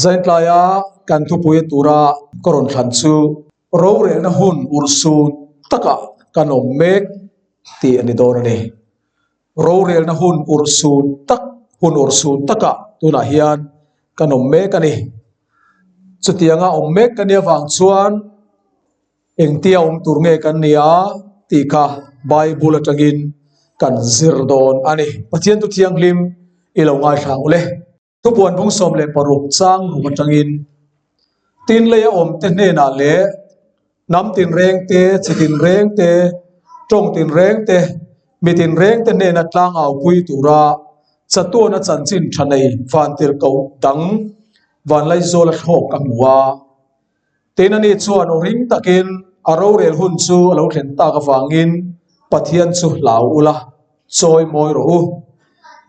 Zaintlaia kan thupui tura ka rawn thlan chu rorelna hun urhsun takah kan awm mek tih a ni dawn a ni. Rorelna hun urhsun tak hun urhsun takah tunah hian kan awm mek a ni. Chutianga awm mek ka nih avang chuan Engtia awm tur nge kan nia tih kha Bible atangin kan zir dawn a ni. Pathian tu thianghlim i lo ngaithla ang ule. Thupuan bung 16 chang ruk atangin tin leia awm te hnenah leh hnam tinreng te, chi tinreng te, tawng tinreng te, mi tinreng te hnena tlangau pui tura chatuana chanchin tha nei vantirhkoh dang vanlaizawl a thlawk a hmu a. Tin, ani chuan aw ring takin a rorel hun chu a lo thlen tak avangin Pathian chu hlau ula, chawi mawi rawh u.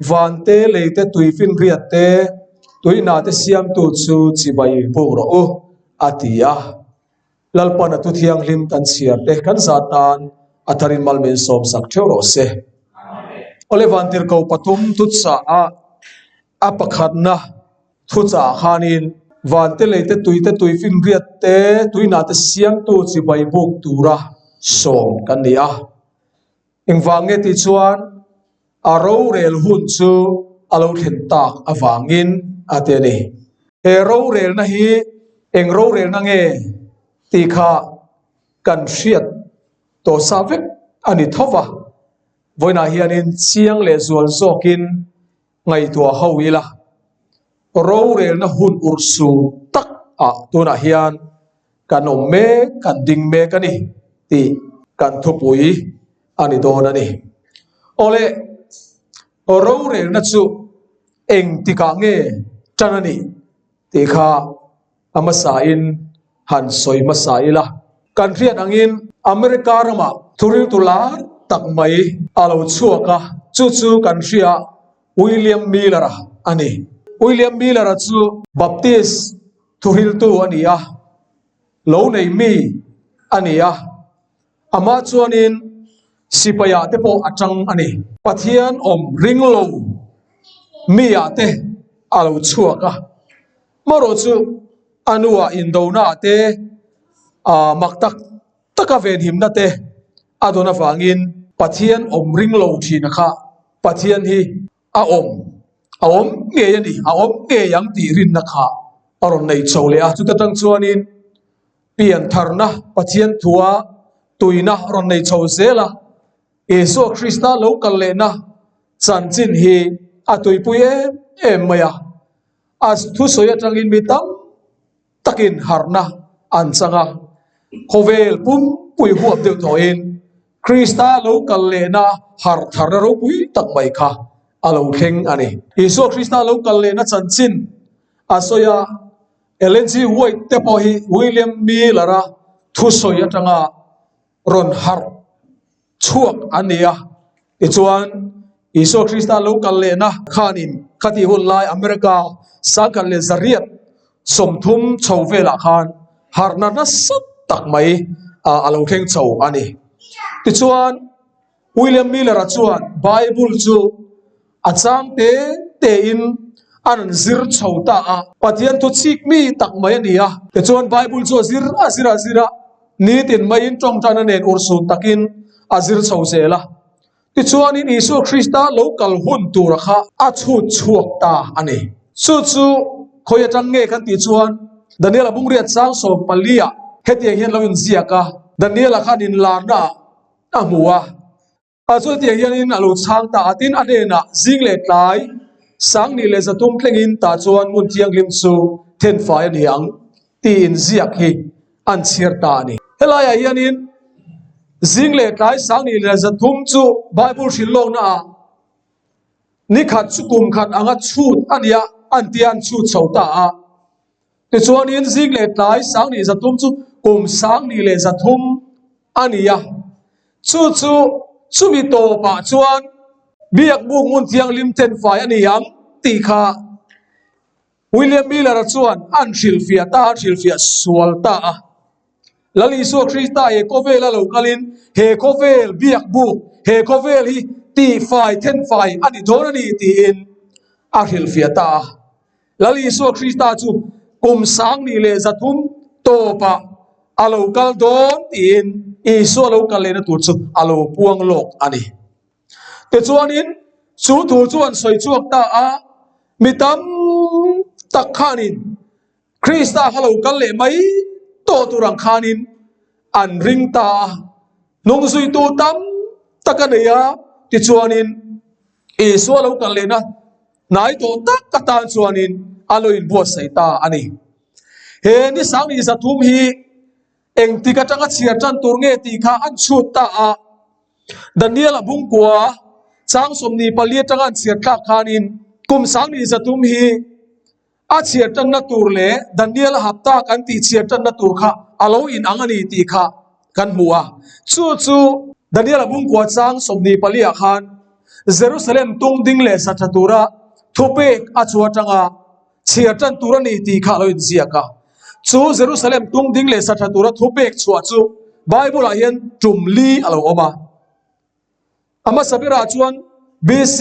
Van te, lei te, tui finriat te, tuihna te siamtu chu chibai buk rawh u, a ti a. Lalpan a thu thianghlim kan chhiar te kan zat nan a tharin mal min sawmsak theuh rawh se. Awle vantirhko pathum thuchah a a pakhatna. Thuchah khanin vante lei te tui te tui finriat te tuinah te siamtu chibai buk tura sawm kan ni a. Engvang nge tih chuan a rorel hun chu a lo thlen tak avangin a ti a ni. He rorelna hi eng rorelna nge tih kha kan hriat tawh sa vek a ni tho va. Vawiinah hianin chiang leh zual zawkin ngaihtuah ho ila, rorelna hun urhsun tak ah tunah hian kan awm mek, kan ding mek a ni tih kan thupui a ni dawn a ni. Awle, rorelna chu engtikah nge tan a nih tih kha a hmasain han sawi hmasa ila. Kan hriat angin America ramah thuriltu lar tak mai a lo chhuak a, chu chu kan hria William Miller-a a ni. William Miller-a chu Baptist thuriltu a ni a, lo nei mi a ni a. Amah chuanin sipaiah te pawh a tang a ni. Pathian awm ring lo miah te a lo chhuak a, marawh chu a nuah indona te ah mak tak taka venhimna te a dawn avangin Pathian awm ring lo thina kha Pathian hi a awm a awm ngei a ni, a awm ngei ang tih rinna kha a rawn nei chho leh a. Chuta tang chuanin piantharna Pathian thua tuina rawn nei chho zel a, Isua Krista lo kal lehna chanchin hi a tuipui em em mai a. A thusawi atangin mi tam takin harhna an chang a, khawvel pumpui huap deuh tawhin Krista lo kal lehna harh tharna ropui tak mai kha a lo thleng a ni. Isua Krista lo kal lehna chanchin a sawi a, Ellen G. White te pawh hi William Miller-a thusawi atanga rawn harh chhuak an ni a. Tichuan, Isua Krista lo kal lehna khanin khatih hun lai America 1930 chho velah khan harhna nasa tak mai a lo thleng chho a ni. Tichuan, William Miller-a chuan Bible chu a chang te tein a rawn zir chho ta a. Pathian thu chik mi tak mai a ni a. Tichuan Bible chu a zir a zir a zir a, nitin maiin tawngtaina nen urhsun takin a zir chho zel a. Tichuanin Isua Krista lo kal hun tura kha a chhut chhuak ta a ni. Chu chu khawi atang nge kan tih chuan Daniel-a bungriat sang 14 ah hetiang hian lo inziak a, Daniel-a khan inlarna ah a hmu a. A chu hetiang hianin a lo chhang ta a, tin a hnenah zing leh tlai 1300 thlengin tah chuan hmun thianghlim chu thenfai a ni ang tiin ziak hi an chhiar ta a ni. Helaiah hianin zing leh tlai 1300 chu Bible hrilh lawknaah ni khat chu kum khat anga chhut a nia an tia an chhut chho ta a. Tichuanin zing leh tlai 1300 chu kum 1300 a ni a, chu chu chumi tawpah chuan biakbuk hmun thianghlim thenfai a ni ang tih kha William Miller-a chuan an hrilhfiah ta a, an hrilhfiah sual ta a. Lal Isua Krista he khawvela lo kalin he khawvel biakbuk, he khawvel hi tihfai thenfai a ni dawn a ni tiin a hrilhfiah ta a. Lal Isua Krista chu kum 1300 tawpah a lo kal dawn tiin Isua lo kal lehna tur chu a lo puang lawk a ni. Tichuanin chu thu chu an sawi chhuak ta a, mi tam tak khanin Krista kha lo kal leh mai tawh tur ang khanin an ring ta a, hnungzuitu tam tak a nei a, tichuanin Isua lo kal lehna hnai tawh tak atan chuanin a lo inbuatsaih ta a ni. He ni 1300 hi engtik atanga chhiar tan tur nge tih kha an chhut ta a, Daniel-a bungkua chang 24 atanga an chhiar thlak khanin kum 1300 hi A chhiar tanna tur leh Daniel-a hapta kan tih chhiar tanna tur kha a lo inang a ni tih kha kan hmu a. Chu chu Daniel-a bungkua chang 24 ah khan Jerusalem tung ding leh sa tha tura thupek a chu atanga chhiar tan tur a ni tih kha a lo inziak a. Chu Jerusalem tung ding leh sa tha tura thupek chhuah chu Bible-ah hian tum li a lo awm a. A hmasa berah chuan BC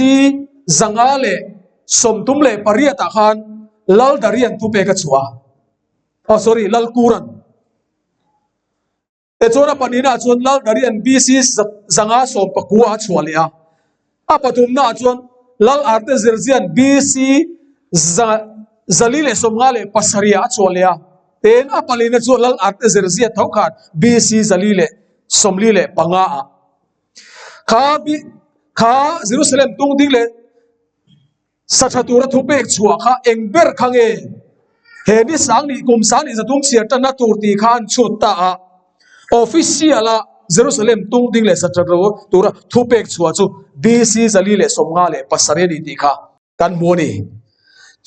538 ah khan Lal Darian thupek a chhuah a, oh sorry Lal Kuran. Tichuan a pahnihna ah chuan Lal Darian BC 519 ah a chhuah leh a, a pathumna ah chuan Lal Artezerzian BC 457 ah a chhuah leh a, tin a palina chu Lal Artezerzia tho khan BC 445 ah. Kha bi kha Jerusalem tung ding leh sa tha tura thu pek chhuah kha eng ber kha nge he ni sang nih kum sang nih zatum chhiar tanna tur tih kha an chhut ta a. Official a Jerusalem tung ding leh sa tha tura thu pek chhuah chu BC 457 a ni tih kha kan hmu a ni.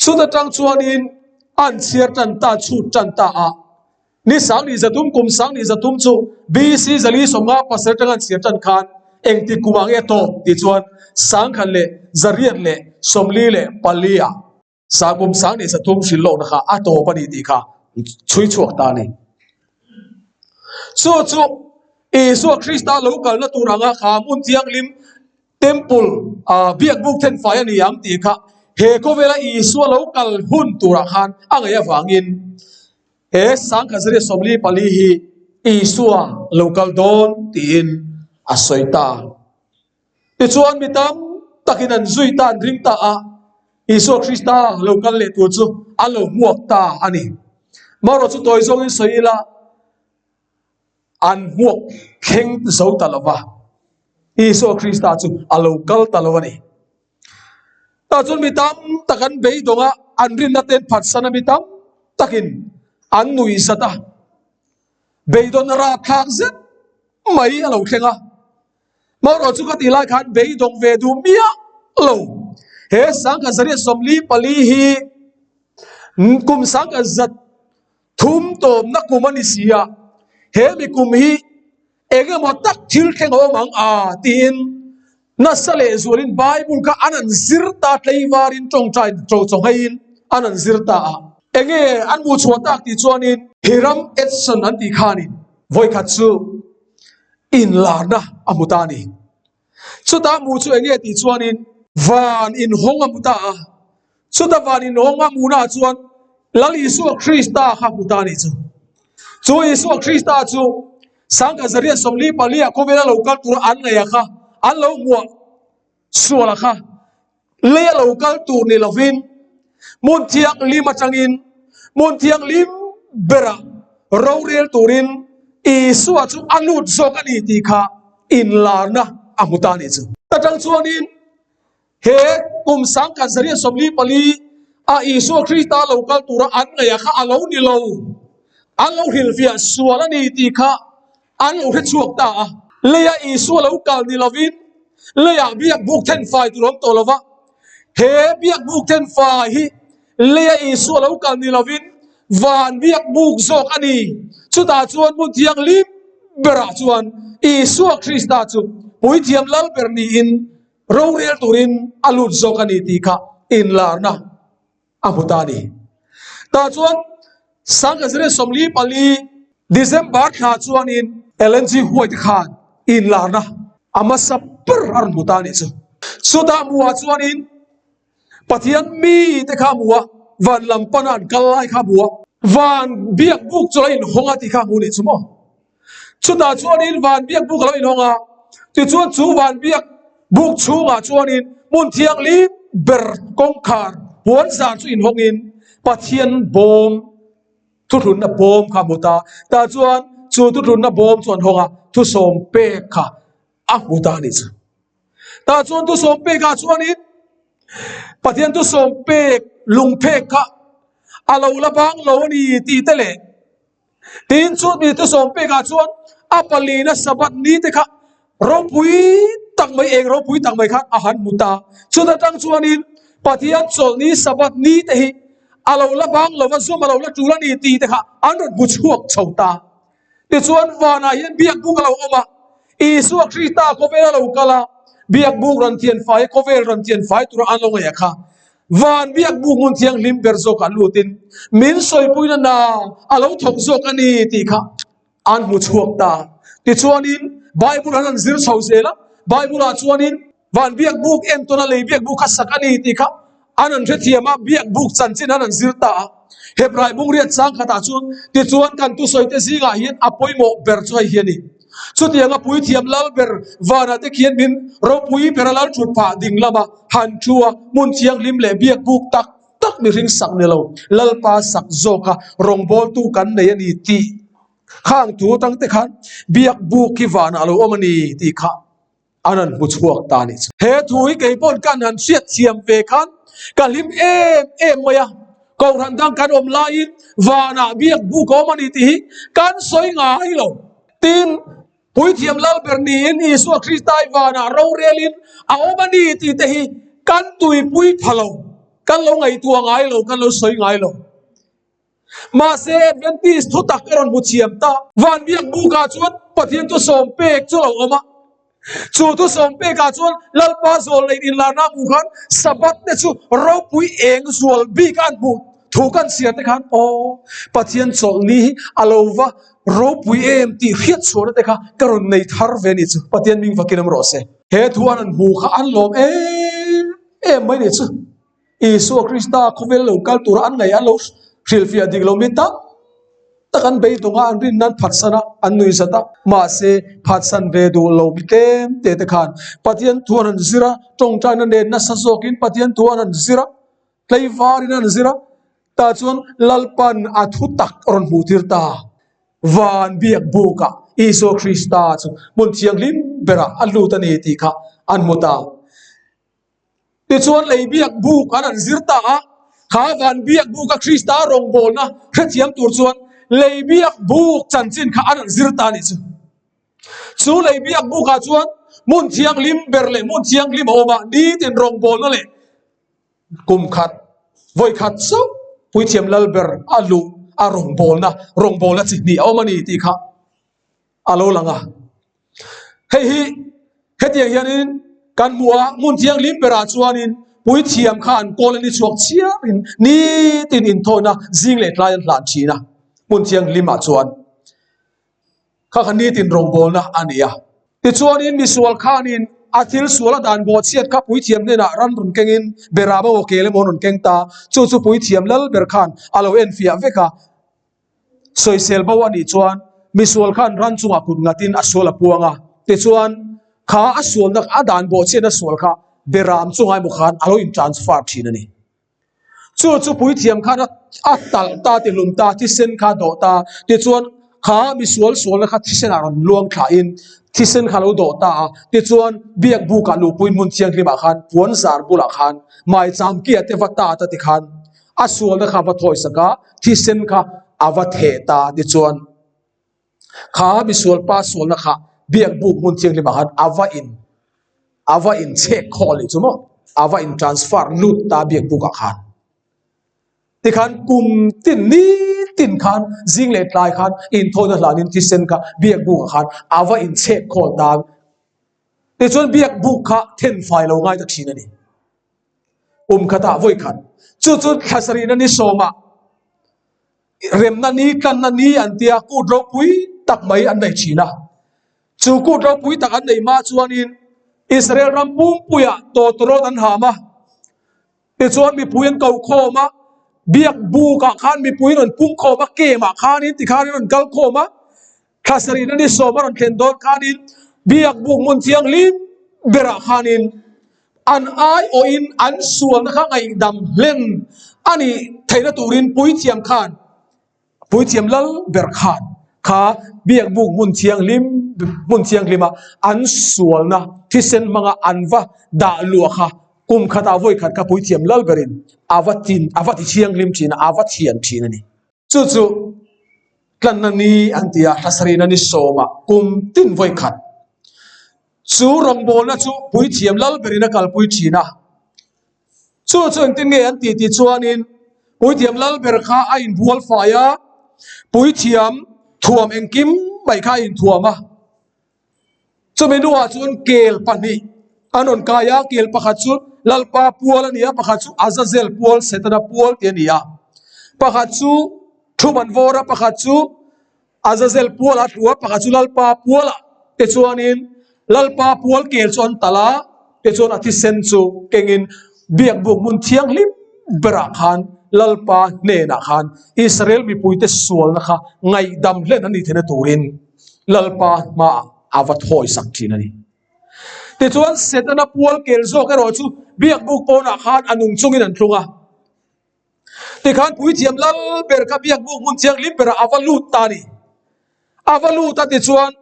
Chuta tang chuanin an chhiar tan ta chhut tan ta a. Ni 1300 kum 1300 chu BC 457 atanga an chhiar tan khan engti kumah nge tawp tih chuan 1844 ah sa kum 1300 hrilh lohna kha a tawp a ni tih kha chhui chhuak ta a ni. Chu chu Isua Krista lo kalna tur anga kha hmun thianghlim Temple ah biak buk then fai a ni ang tih kha he khawvela Isua lo kal hun turah khan a ngaih avangin He 1944 hi Isua lo kal dawn tiin a sawi ta. Tichuan mi tam takin an zui ta, an ring ta a, Isua Krista lo kal leh tur chu a lo hmuak ta a ni. Marawh chu tawi zawngin sawi ila, an hmuak thleng zo ta lo va, Isua Krista chu a lo kal ta lo a ni. Tah chuan mi tam tak an beidawng a, an rinna te an phatsan a, mi tam takin an nuih zat a. Beidawn rapthlak zet mai a lo thleng a. Marawh chu ka tih lai khan beidawng ve duh miah lo. He 1944 hi kum 1300 tawpna kum a ni si a, he mi kum hi Eng emaw tak thil thleng a awm ang a tiin nasa leh zualin Bible kha an an zir ta tleivarin tawngtai to chawhngeiin an an zir ta a. Enge an hmuh chhuah tak tih chuanin Hiram Edson an tih khanin vawikhat chu inlarna a hmu ta a ni. Chutah hmuh chu enge tih chuanin van inhawng a hmu ta a. Chuta van inhawng a hmuhnaah chuan Lal Isua Krista kha hmu ta a nih chu. Chu Isua Krista chu 1944 ah khawvela lo kal tura an ngaih kha an lo hmuah sual kha leia lo kal tur ni lovin hmun thianghlim atangin hmun thianghlim berah rorel turin Isua chu a lut zawk a ni tih kha inlarna a hmu ta a nih chu. Atang chuanin he kum 1944 a Isua Krista lo kal tura an ngaih kha a lo ni lo, an lo hrilhfiah sual a ni tih kha an lo hre chhuak ta a. Leia Isua lo kal ni lovin leiah biakbuk thenfai tur a awm tawh lo va, he biakbuk thenfai hi leia Isua lo kal ni lovin van biakbuk zawk a ni. Chutah chuan hmun thianghlim berah chuan Isua Krista chu puithiam lal ber niin rorel turin a lut zawk a ni tih kha inlarna a hmu ta a ni. Tah chuan 1944 December thla chuanin Ellen G. White khan inlarna a hmasa ber a rawn hmu ta a nih chu. Chutah hmuhah chuanin Pathian mite kha a hmu a, van lam pana an kal lai kha a hmu a. Van biak buk chu a lo inhawng a tih kha hmuh nih chu maw? Chutah chuanin van biak buk a lo inhawng a, tichuan chu van biak buk chhungah chuanin hmun thianghlim ber kawngkhar puanzar chu inhawngin Pathian bawm Thuthlunna bawm kha a hmu ta. Tah chuan chu thuthlunna bawm chu an hawng a, thusawm pek kha a hmu ta a nih chu. Tah chuan thusawm pekah chuanin Pathian thusawm pek lungphek kha a lo la bang lo a ni tih te leh tin chu mi thusawm pekah chuan a palina Sabbath ni te kha Ropui tak mai, eng ropui tak mai khan a han hmu ta. Chuta tang chuanin Pathian chawlhni Sabbath ni te hi a lo la bang lova, zum a lo la tul a ni tih te kha an rawn hmu chhuak chho ta. Tichuan vanah hian biakbuk a lo awm a, Isua Krista khawvel a lo kal a, biakbuk rawn thianfai, khawvel rawn thianfai tura an lo ngaih kha van biakbuk hmun thianghlim ber zawkah lutin min sawipuina na a lo thawk zawk a ni tih kha An hmu chhuak ta. Tichuanin Bible an han zir chho zel a, Bible-ah chuanin van biak buk entawna lei biak buk kha sak a ni tih kha an han hrethiam a, biak buk chanchin an han zir ta a. Hebrai bungriat chang khatah chuan tichuan kan thusawite zingah hian a pawimawh ber chu hei hi a ni. Chutianga puithiam lal ber vanah te khian min ropui bera lal thut phah ding lama han thu a, hmun thianghlim leh biak buk tak tak mihring sak ni lo, Lalpa sak zawka rawngbawltu kan nei a ni tih khang thu atang te khan biak buk hi vanah a lo awm a ni tih kha an han hmu chhuak ta a nih chu. He thu hi kei pawn kan han hriat thiam ve khan ka hlim em em mai a, Kohhran dang kan awm laiin vanah biak buk a awm a ni tih hi kan sawi ngai lo. Tin, Puithiam Lalber niin Isua Krista i vanah rorelin a awm a ni tih te hi kan tuipui pha lo, kan lo ngaihtuah ngai lo, kan lo sawi ngai lo. Mahse, Adventist thutak a rawn hmu thiam ta. Van biak bukah chuan Pathian thusawm pek chu a lo awm a. Chu thusawm pekah chuan Lalpa zawl neih inlarna hmuh khan Sabbath te chu ropui eng zual bik a an hmuh thu kan chhiar te khan aw Pathian chawlhni hi a lo va Ropui em tih hriat chhuahna te kha ka rawn nei thar ve a nih chu, Pathian ming vakin awm rawh se. He thu an han hmu kha an lawm em em mai nih chu. Isua Krista khawvel lo kal tura an ngaih an lo hrilhfiah dik lo mi tam tak an beidawng a, an rinna an phatsan a, an nui zat a. Mahse, phatsan ve duh lo mi tlem te te khan Pathian thu an han zir a, tawngtaina nen nasa zawkin Pathian thu an han zir a, Tleivarin an zir a, tah chuan Lalpan a thu tak a rawn hmuh tir ta. Van biak bukah Isua Krista chu hmun thianghlim berah a lut a ni tih kha an hmu ta. Tichuan lei biak buk an han zir ta a, kha van biak buka Krista rawngbawlna hrethiam tur chuan lei biak buk chanchin kha an han zir ta a nih chu. Chu lei biak bukah chuan hmun thianghlim ber leh hmun thianghlim a awm a, nitin rawngbawlna leh Kum khat, vawi khat chauh Puithiam Lalber a luh a rawngbawlna, rawngbawlna chi hnih a awm a ni tih kha a lo lang a. Hei hi hetiang hianin kan hmu a, hmun thianghlim berah chuanin Puithiam kha an kawl a ni chhuak chiarin nitin inthawina zing leh tlai an hlan thin a, hmun thianghlimah chuan. Kha kha nitin rawngbawlna a ni a. Tichuanin misual khanin a thil sual a dan bawhchhiat kha puithiam hnenah ran rawn kengin Berama aw kel emaw an rawn keng ta. Chu chu puithiam lal ber khan a lo enfiah vek a. Sawisel bo a nih chuan misual khan ran chungah kut ngatin a sual a puang a. Tichuan kha a sualna a dan bawhchhiatna sual kha Beram chungah emaw khan a lo in transfer thin a ni. Chu chu puithiam khan a talh ta tihlum ta, thisen kha a dawh ta. Tichuan kha misual sualna kha thisenah rawn luang thlahin thisen kha a lo dawh ta a. Tichuan biak bukah luhpui hmun thianghlimah khan puan zar bulah khan maicham kia te va tat a tikhan a sualna kha a va thawisak a, thisen kha a va theh ta. Tichuan Kha misual pa sualna kha biak buk hmun thianghlimah khan a va in a va in chhek khawl nih chu maw a va in transfer lut ta biak bukah khan. Tikhan kum tin ni tin khan zing leh tlai khan inthawina hlanin thisen kha biak bukah khan a va in chhek khawl ta. Tichuan biak buk kha then fai lo ngai ta thin a ni. Kum khatah vawi khat chu chu thla sarihna ni sawmah Remna ni, tlanna ni an tia kut ropui tak mai an nei thin a. Chu kut ropui tak an neih hma chuanin Israel ram pumpuiah tawtawrawt an ham a. Tichuan mipui an ko khawm a. Biak bukah khan mipui rawn pung khawm a, kemah khanin tikhanin rawn kal khawm a, thla sarihna ni sawm a rawn thlen dawn khanin biak buk hmun thianghlim berah khanin an aiawhin an sualna kha ngaihdam hlen a nih theihna turin puithiam khan Puithiam lal ber khan kha biakbuk hmun thianghlim hmun thianghlima an sualna thisen hmanga an va dah luah kha kum khatah vawi khat kha puithiam lal berin a va tin a va ti thianghlim thin a, a va thian thin a ni. Chu chu tlanna ni an ti a, hlasarihna ni sawmah kum tin vawi khat chu rawngbawlna chu puithiam lal berin a kalpui thin a. Chu chu engtin nge an tih tih chuanin Puithiam lal ber kha a inbual fai a, Puithiam thuam engkim mai kha a inthuam a. Chumi hnuah chuan kel pahnih an rawn kai a, kel pakhat chu Lalpa pual a ni a, pakhat chu Azazel pual, Setana pual tih a ni a. Pakhat chu thum an vawr a, pakhat chu Azazel pual a tlu a, pakhat chu Lalpa pual ah te chuanin Lalpa pual kel chu an talh a, tichuan a thisen chu kengin biakbuk hmun thianghlim berah khan Lalpa hnenah khan Israel mipuite sualna kha ngaihdam hlen a nih theihna turin Lalpa hmaah a va thawisak thin a ni. Tichuan Setana pual kel zawk erawh chu biakbuk pawnah khan a nung chungin an tlung a. Tikhan puithiam lal ber kha biakbuk hmun thianghlim berah a va lut ta a ni. A va lut a tichuan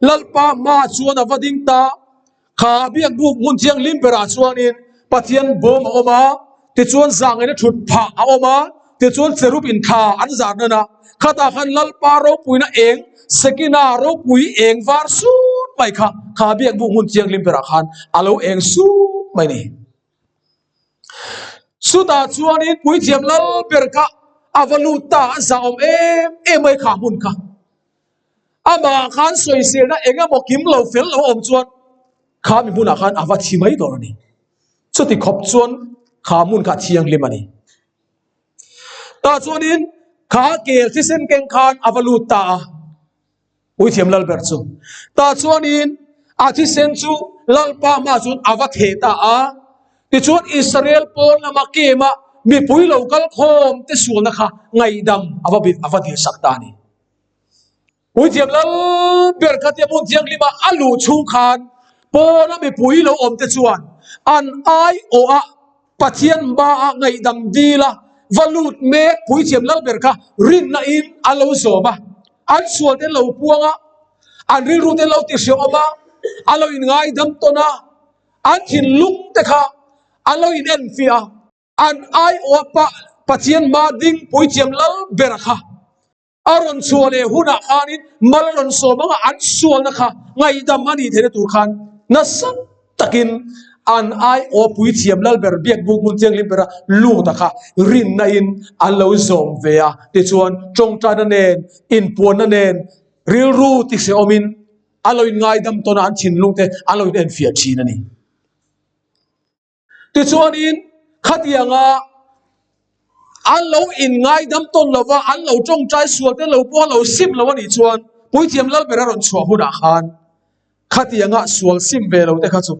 Lalpa hmaah chuan a va ding ta. Kha biakbuk hmun thianghlim berah chuanin Pathian bawm a awm a, tichuan zahngaihna thut phah a awm a, tichuan cherub in thla an zar nan a. Khatah khan Lalpa ropuina eng, Sekina ropui eng var sut mai kha, kha biakbuk hmun thianghlim berah khan a lo eng sut mai a ni. Chutah chuanin puithiam lal ber kha a va lut ta a zahawm em em mai kha hmun kha. Amah khan sawiselna eng emaw kim lo fel lo a awm chuan kha mi hmunah khan a va thi mai dawn a ni. Chuti khawp chuan kha hmun kha a thianghlim a ni. Tah chuanin kha kel thisen keng khan a va lut ta a. Puithiam Lalber chu tah chuanin a thisen chu Lalpa hmaah chuan a va theh ta a. Tichuan Israel pawn lama kema mipui lo kal khawm te sualna kha ngaihdam a va a va dilsak ta a ni. Puithiam Lalber kha tia hmun thianghlima a luh chhung khan pawna mipui lo awm te chuan an aiawh a Pathian hmaah ngaihdam dil a va lut mek Puithiam Lalber kha rinna in a lo zawm a. An sual te an lo puang a, an rilru te an lo ti hrehawm a, an lo inngaidam tawn a, an thinlung te kha an lo inenfiah a, an aiawh pa Pathian hma ding Puithiam lal bera kha a rawn chhuah leh hunah khanin mal a rawn sawm anga an sualna kha ngaihdam a nih theihna tur khan nasa takin an aiawh Puithiam lal ber biakbuk hmun thianghlim bera lut a kha rinna in an lo zawm ve a tichuan tawngtaina nen inpuanna nen rilru ti hrehawmin an lo inngaidam tawn a an thinlung te an lo inenfiah thin a ni. Tichuanin khatianga an lo inngaidam tawn lova an lo tawngtai sual te lo pawh a lo sim lo a nih chuan Puithiam Lalber a rawn chhuah hunah khan khatianga sual sim ve lo te kha chu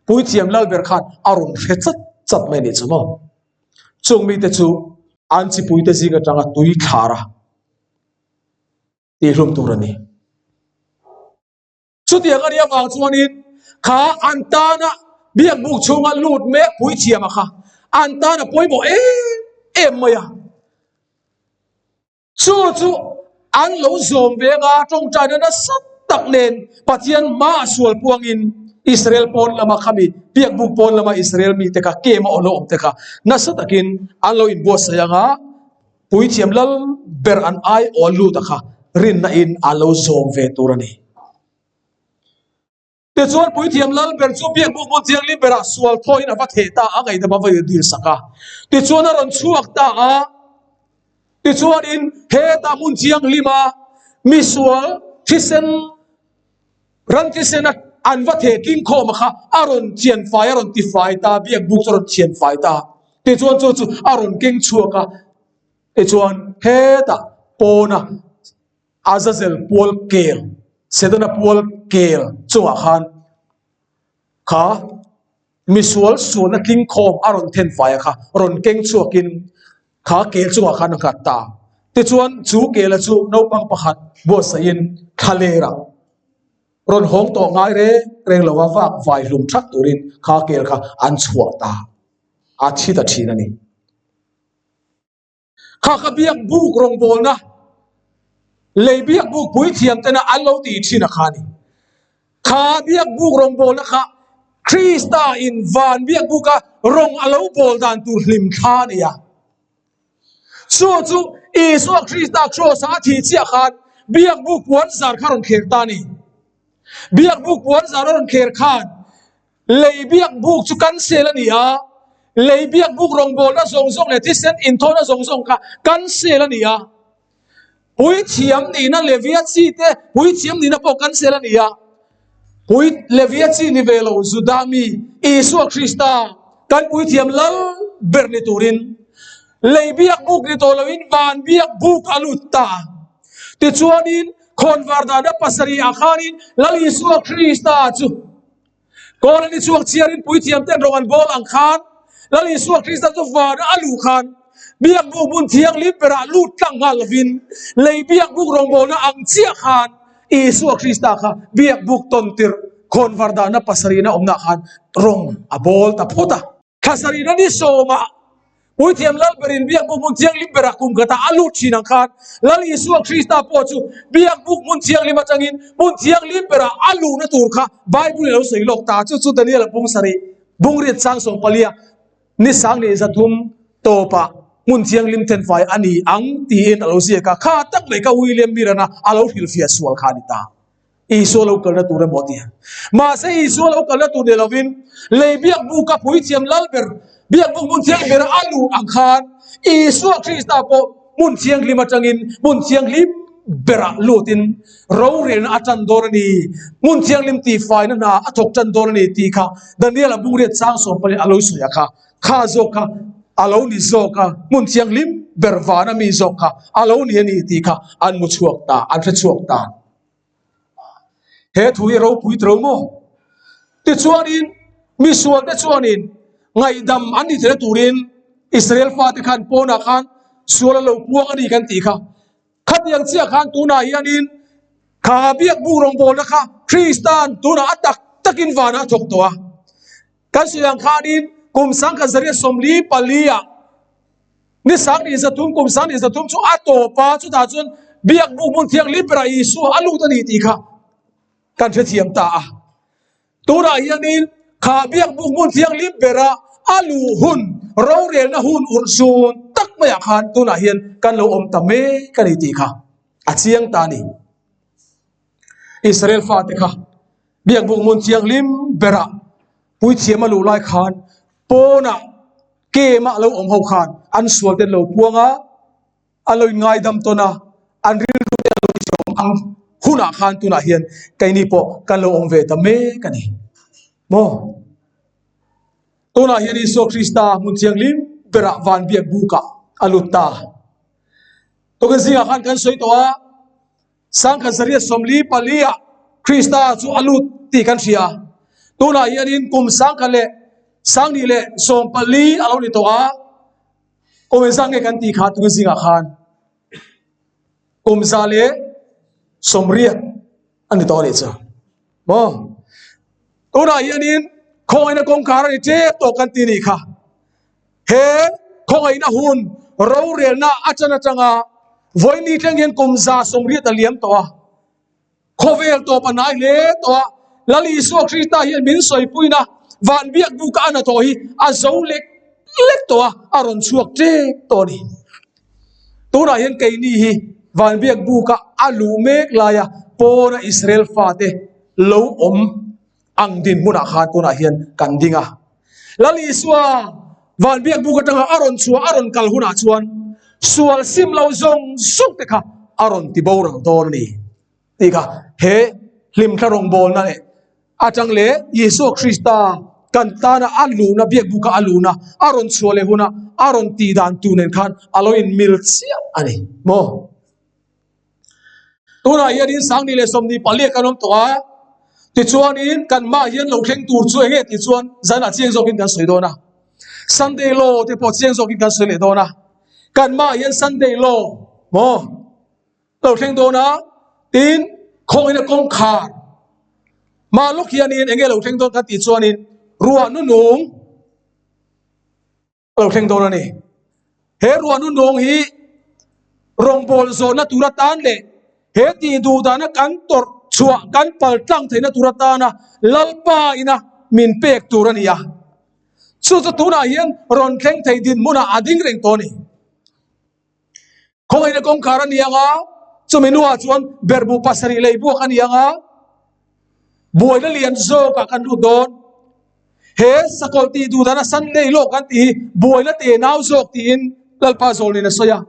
Puithiam Lalber khan a rawn hre chat chat mai a nih chu maw. Chung mite chu an chipuite zing atanga tui thlar a tihhlum tur a ni. Chutiang a nih avang chuanin kha an tana biakbuk chhunga lut mek puithiama kha an tana pawimawh em em mai a. Chu chu an lo zawm ve anga tawngtaina nasa tak nen Pathian hmaah sual puangin Israel pawn lama khami biakbuk pawn lama Israel mite kha kem a awm lo awm te kha nasa takin an lo inbuatsaih anga Puithiam lal ber an aiawl lut a kha rinna in a lo zawm ve tur a ni. Tichuan Puithiam lal ber chu biakbuk hmun thianghlim berah sual thawiin a va theh ta a, ngaihdam a va dil sak a. Tichuan a rawn chhuak ta a, tichuanin hetah hmun thianghlima misual thisen ran thisen a an va theh tling khawm a kha a rawn thian fai a rawn ti fai ta biakbuk chu a rawn thian fai ta tichuan chu chu a rawn keng chhuak a tichuan hetah pawna Azazel pual kel Setana pual kel chungah khan kha misual sualna tling khawm a rawn then fai a kha rawn keng chhuakin. Kha kel chungah khan a nghat ta. Tichuan, chu kela chu naupang pakhat buatsaihin thlalerah rawn hawng tawh ngai reng reng lova vak vai hlum that turin kha kel kha an chhuah ta. A thi ta thin a ni. Kha ka biak buk rawngbawlna lei biak buk puithiam tena an lo tih thin a kha a ni. Kha biak buk rawngbawlna kha Krista in van biak buka rawng a lo bawl dan tur hlim thla a ni a. Chu chu Isua Krista kraws a a thih chiah khan biak buk puan zar kha a rawn kher ta a ni. Biak buk puan zar a rawn kher khan Lei biak buk chu cancel a ni a, lei biak buk rawngbawlna zawng zawng leh thisen inthawhna zawng zawng kha cancel a ni a. Puithiam nihna Levia chi te puithiam nihna pawh cancel a ni a. Pui Levia chi ni ve lo Juda mi Isua Krista kan puithiam lal ber ni turin lei biak buk ni tawh loin van biak buk a lut ta. Tichuanin khawnvar dana pasarihah khanin Lal Isua Krista chu Kawl an i chhuak chiarin puithiam ten rawng an bawl ang khan Lal Isua Krista chu vana a luh khan biakbuk hmun thianghlim berah lut tlang nghal lovin lei biakbuk rawngbawlna ang chiah khan Isua Krista kha biakbuk tawn tirh khawnvar dahna pasarihna awmna khan rawng a bawl ta phawt a. Thlasarihna ni sawmah Puithiam Lalberin Biakbuk hmun thianghlim berah kum khatah a lut thin ang khan Lal Isua Krista pawh chu Biakbuk hmun thianghlim atangin hmun thianghlim berah a luhna tur kha Bible in a lo sawi lawk ta. Chu chu Daniel a bung sarih bungriat sang sawm palia ni sang leh zathum tawpah hmun thianghlim thenfai a ni ang tiin a lo ziak a. Kha tak mai kha William Mirana a lo hrilhfiah sual kha a ni ta. Isua lo kalna tur emaw a ti a. Mahse Isua lo kalna tur ni lovin lei biak buka puithiam lal ber, biak buk hmun thianghlim ber a luh ang khan Isua Krista pawh hmun thianghlim atangin hmun thianghlim berah lutin rorelna a tan dawn a ni, hmun thianghlim tihfaina hna a thawk tan dawn a ni tih kha Daniel-a bungriat chang sawm pali a lo sawi a kha. Kha zawk kha a lo ni zawk a, hmun thianghlim ber vana mi zawk kha a lo ni a ni tih kha an mu chhuak ta, an hre chhuak ta. He thu hi ropui tro maw? Tichuanin misualte chuanin ngaihdam an ni theihna turin Israel fate khan pawnah khan sual a lo puang a ni kan tih kha. Khatiang chiah khan tunah hianin kha biakbuk rawngbawlna kha Kristan tunah a tak takin vanah a thawk tawh a. Kan sawi ang khanin kum sangkhat zariat 44 ah Ni sang ni zathum kum sang ni zathum chu a tawp a, chutah chuan biak buk hmun thianghlim berah Isua a lut a ni tih kha kan hrethiam ta a. Tunah hianin kha biak buk hmun thianghlim bera a luh hun, rorelna hun urh zun tak maiah khan tunah hian kan lo awm ta mek a ni tih kha a chiang ta a ni. Israel fate kha biak buk hmun thianghlim berah puithiam a luh lai khan pawnah Kem ah lo awm ho khan an sual te an lo puang a, an lo inngaidam tawn a, an rilru te an lo tichawm ang hunah khan tunah hian keini pawh kan lo awm ve ta mek a ni. Maw? Tunah hian Isua Krista hmun thianghlim berah van biak bukah a lut ta. Tukin zingah khan kan sawi tawh a, Sangkhat zariat 44 ah Krista chu a lut tih kan hria. Tunah hianin kum sangkhat leh sangni leh 14 a lo ni tawh a, kum engzah nge kan tih kha tun zingah khan kum 180 a ni tawh a nih chu. Maw? Tunah hianin khawngaihna kawngkhar a ni tep tawh kan ti nih kha. He khawngaihna hun rorelna a chan atanga vawiin thleng hian kum 180 a liam tawh a, khawvel tawp a hnai hle tawh a, Lal Isua Krista hian min sawipuina van biak buka a hnathawh hi a zo lek lek tawh a, a rawn chhuak tep tawh a ni. Tunah hian keini hi van biak buka a luh mek laia pawna Israel fate lo awm ang dinhmunah khan tunah hian kan ding a. Lal Isua van biak buk atanga a rawn chhuah a rawn kal hunah chuan sual sim lo zawng zawng te kha a rawn ti boral dawn a ni tih kha he hlimthla rawngbawlna leh atang leh Isua Krista kan tana a luhna biak buka a luhna a rawn chhuah leh huna a rawn tih dan tur nen khan a lo inmil chiah a ni maw. Tunah hianin sangni leh 24 kan awm tawh a, tichuanin kan mah hian lo thleng tur chu enge tih chuan zanah chiang zawkin kan sawi dawn a, Sunday law te pawh chiang zawkin kan sawi leh dawn a. Kan hmaah hian Sunday law maw lo thleng dawn a, tin khawngin a kawngkhar hma lawk hianin eng nge lo thleng dawn kan tih chuanin ruah nunung a lo thleng dawn a ni. He ruah nunung hi rawngbâwl zawhna tur atan leh he tih duh dana kan tawrh chhuah kan pal tlang theihna tur atana Lalpa ina min pek tur a ni a. Chu chu tunah hian rawn thleng thei dinhmunah a ding reng tawh a ni. Khawngaihna kawngkhar a ni ang a, chumi hnuah chuan berhbu pasarih lei buak a ni ang a, buaina lian zawkah kan lut dawn. He sakawlh tih duh dana Sunday lawk kan tih hi buaina tenau zawk tiin Lalpa zawlnin a sawi a.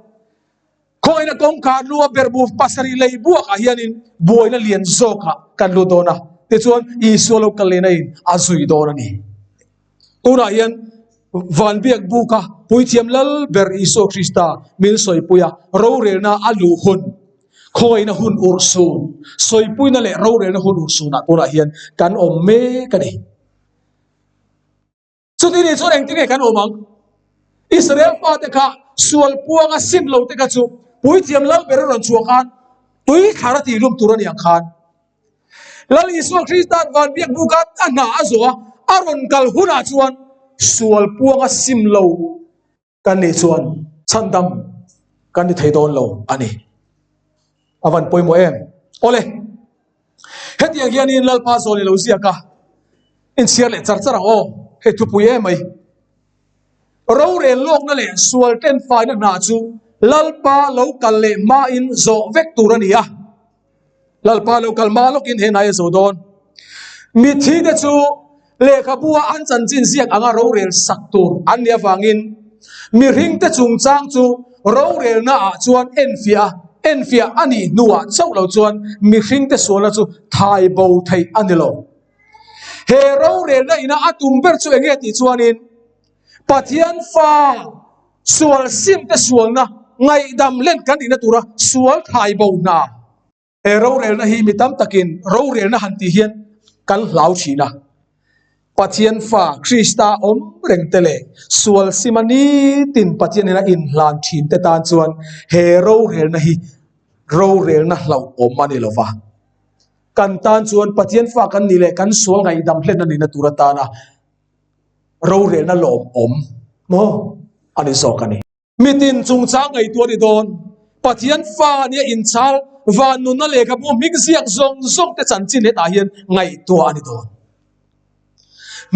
Khawngaihna kawngkhar hnua berhbu pasarih lei buakah hianin buaina lian zawkah kan lut dawn a, tichuan Isua lo kal lehna in a zui dawn a ni. Tunah hian van biak buka puithiam lal ber Isua Krista min sawipui a, rorelna a luh hun, khawngaihna hun urhsun, sawipuina leh rorelna hun urhsunah tunah hian kan awm mek a ni. Chuti nih chuan engtin nge kan awm ang? Israel fate kha sual puanga sim lo te kha chu puithiam lal ber a rawn chhuah khan tui thlar a tihlum tur a ni ang khan. Lal Isua Krista'n van biak buka a hna a zawh a, a rawn kal hunah chuan sual puanga sim lo kan nih chuan chhandam kan ni thei dawn lo a ni. A van pawimawh em? Awle, hetiang hianin Lalpa zawn i lo ziak a, inchhiar leh char char ang aw, hei thupui em mai. Rorel lawkna leh sual ṭenfaina hna chu Lalpa lo kal leh hmain zawh vek tur a ni a. Lalpa lo kal hma lawkin he hnai a zo dawn. Mitthi te chu lehkhabua an chanchin ziak anga rorel sak tur an nih avangin mihring te chungchang chu rorelna ah chuan enfiah a, enfiah a nih hnuah chauh lo chuan mihring te sualna chu thai bo theih a ni lo. He rorelna ina a tum ber chu enge tih chuanin Pathian fa sual sim te sualna ngaihdam len kan nihna tura sual thai bo hna. He rorelna hi mi tam takin rorelna han tih hian kan hlau thin a. Pathian fa Krista awm reng te leh sual sima nitin Pathian ina inhlan thin te tan chuan he rorelna hi rorelna hlauhawm a ni lo va. Kan tan chuan Pathian fa kan nih leh kan sual ngaihdam hlen a nihna tur atana rorelna lawmawm maw a ni zawk a ni. Mitin chungchang ngaihtuah a ni dawn. Pathian fa nia inchhal van nunna lehkhabu hming ziak zawng zawng te chanchin hetah hian ngaihtuah a ni dawn.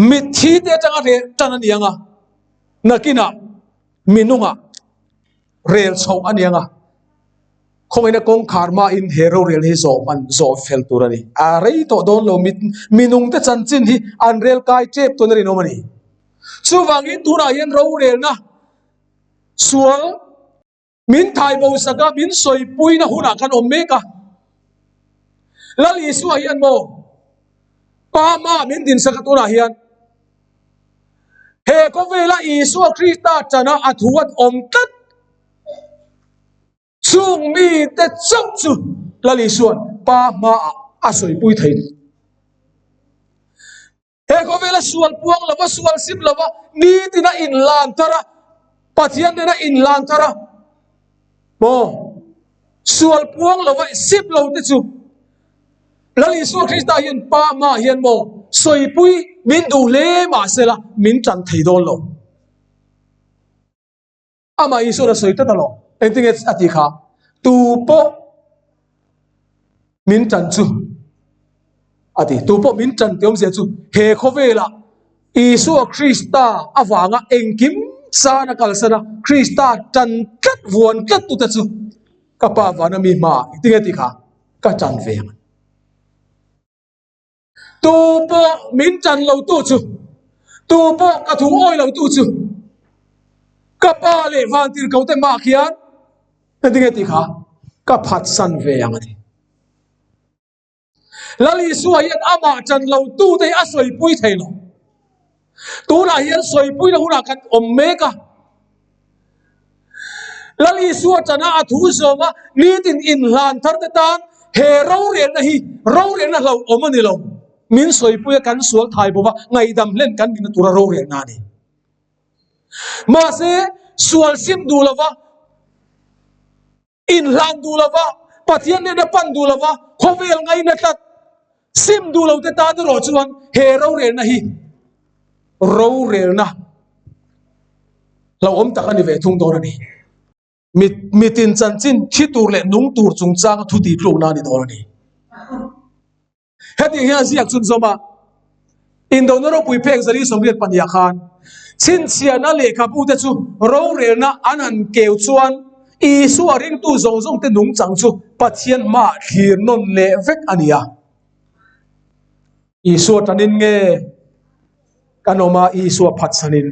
Mitthi te atanga rel tan a ni ang a, nakinah minungah rel chhoh a ni ang a, khawngaihna kawngkhar hmain he rorel hi zawh hman zawh fel tur a ni. A rei tawh dawn lo, minung te chanchin hi an rel kai tep tawn a rinawm a ni. Chuvangin tunah hian rorelna sual min thai bo sak a, min sawipuina hunah kan awm mek a. Lal Isua hian maw Pa hmaah min din sak a tunah hian he khawvela Isua Krista chana a thu an awm tlat. Chung mite chauh chu Lal Isua'n Pa hmaah a sawipui thei. He khawvela sual puang lova, sual sim lova, nitin a inlan thar a, Pathian nena inlan thar a, maw sual puang lova sim lo te chu Lal Isua Krista hian Pa hmaah hian maw sawipui min duh hle mahsela min tan thei dawn lo. Amah Isuan a sawi tlat alawm. Engtin nge a tih kha? Tu pawh min tan chu a ti. Tu pawh min tan tih awmzia chu he khawvelah Isua Krista avanga engkim san a kalsan a, Krista tan tlat vuan tlat tute chu ka Pa vana mi hmaah engtin nge tih kha? Ka tan ve ang. Tu pawh min tan lo tu chu, tu pawh ka thu awi lo tu chu, ka pa leh vantirhko te hmaah khian engtin nge tih kha ka phatsan ve ang a ti. Lal Isua hian amah tan lo tu te hi a sawipui thei lo. Tunah hian sawipui na hunah kan awm mek a. Lal Isua chana a thu zawm a, nitin inhlan thar te tan he rorelna hi rorelna hlauhawm a ni lo. Min sawipui a kan sual thai bawk a, ngaihdam hlen kan nihna tura rorelna a ni. Mahse, sual sim duh lova. Inhlan duh lova, Pathian nena pan duh lova, khawvel ngaina tlat sim duh lo te tan erawh chuan he rorelna hi rorelna hlauhawm tak a ni ve thung dawn a ni. Mitin chanchin thi tur leh nung tur chungchanga thu tihtlukna a ni dawn a ni. Hetiang hian a ziak chhun zawm a, Indona ropui phek zali 82 ah khan chhinchhiahna lehkhabute chu rorelna an han keu chuan Isua ringtu zawng zawngte nungchang chu Pathian hmaah thlir nawn leh vek a ni a. Isua tanin nge kan awm a, Isua phatsanin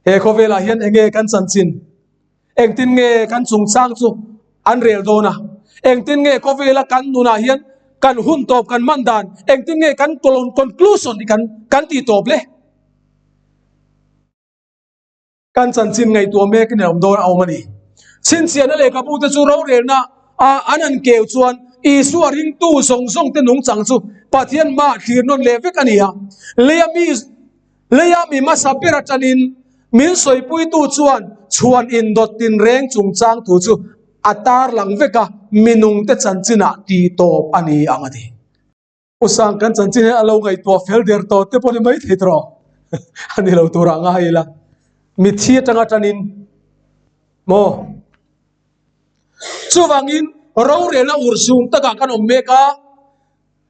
he khawvelah hian enge kan chanchin? Engtin nge kan chungchang chu an rel dawn a? Engtin nge khawvela kan nunah hian kan hun tawp kan man dan? Engtin nge kan conclusion hi kan kan tih tawp le? Kan chanchin ngaihtuah mek in a awm dawn a awm a ni. Chhinchhiahna lehkhabu te chu rorelna a an han keu chuan Isua ringtu zawng zawng te nungchang chu Pathian hmaah thlir nawn leh vek a ni a. Leia mi Leia mi hmasa ber atangin min sawipuitu chuan chhuan indawt tinreng chungchang thu chu a tarlang vek a, minungte chanchinah tih tawp a ni ang a ti. U Sang, kan chanchin hi a lo ngaihtuah fel der tawh te pawh ni mai thei tawh a ni lo turah ngai ila, mitthi atanga tanin maw? Chuvangin rorelna urhsum takah kan awm mek a.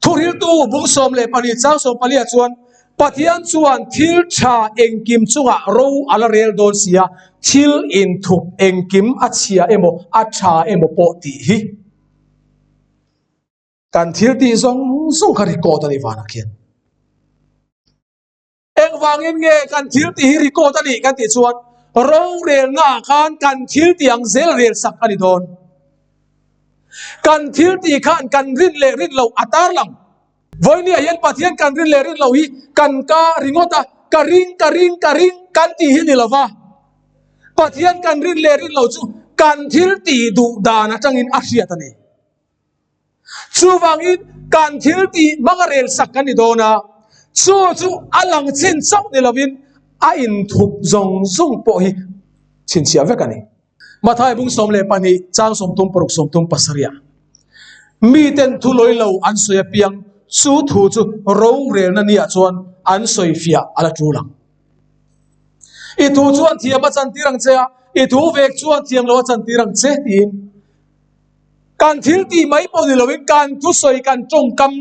Thuhriltu bung 14 chang 14 ah chuan Pathian chuan thil tha engkim chungah ro a la rel dawn si a, thil inthup engkim a chhia emaw a tha emaw pawh tih hi kan thil tih zawng zawng kha record a ni vanah khian. Engvangin nge kan thil tih hi record a nih kan tih chuan rorelna ah khan kan thil tih ang zel rel sak a ni dawn. Kan thil tih khan kan rin leh rin loh a tar lang. Vawinia hian Pathian kan rin leh rin loh hi kan ka ringawt a, ka ring, ka ring, ka ring kan tih hi ni lo va. Pathian kan rin leh rin loh chu kan thil tih duh dan atangin a hriat a ni. Chuvangin kan thil tih hmanga rel sak kan ni dawn a, chu chu a lang chin chauh ni lovin a inthup zawng zawng pawh hi chhinchhiah vek a ni. Mathai bung 12 chang 36 37 Miten thu lawi lo an sawi apiang chu thu chu rorelna niah chuan an sawi fiah a la tul ang. I thu chuan thiam a chantir ang che a, i thu vek chuan thiam lo a chantir ang che tiin Kan thil tih mai pawh ni loin kan thusawi, kan tawngkam